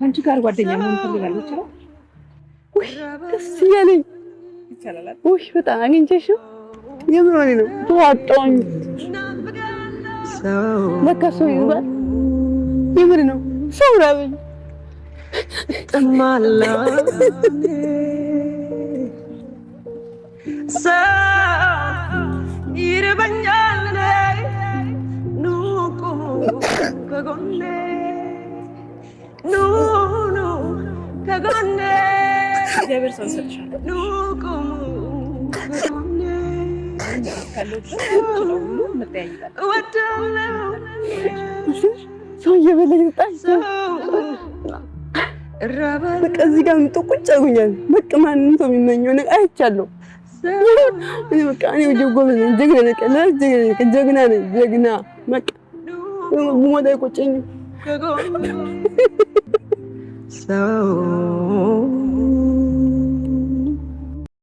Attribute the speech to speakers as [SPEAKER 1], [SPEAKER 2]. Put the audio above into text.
[SPEAKER 1] ከአንቺ ጋር ጓደኛ መሆን እፈልጋለሁ። ይቻላል?
[SPEAKER 2] ውይ ደስ እያለኝ።
[SPEAKER 1] ይቻላል።
[SPEAKER 2] ውይ በጣም አግኝቼሽ ነው፣ የምር ሆኔ ነው ተዋጣኝ። ለካ ሰው ይባል የምር ነው፣ ሰው ራበኝ።
[SPEAKER 3] ጥማለው ሰው ይርበኛል ኑ ቁሙ ከጎኔ ኑ ኑ ከጎኔ።
[SPEAKER 1] እግዚአብሔር ሰው ይሰጥሻል።
[SPEAKER 3] ኑ ቁሙ ከጎኔ።
[SPEAKER 1] ካለው ድረስ የምችለው ሁሉ እንጠያይቃለን።
[SPEAKER 3] እወዳለሁ።
[SPEAKER 2] ሰው እየበላ እየጠጣ
[SPEAKER 3] ሰው እራባለሁ።
[SPEAKER 2] በቃ እዚህ ጋር መጥቶ ቁጭ አድርጎኛል። በቃ ማንም ሰው የሚመኘው ነገር አይቻለሁ። እኔ በቃ እኔ ጎበዝ ነኝ፣ ጀግና ነኝ፣ በቃ ጀግና ነኝ፣ ጀግና ነኝ፣ ጀግና በቃ ብሞት አይቆጨኝም።
[SPEAKER 3] ከጎኔ ሰው።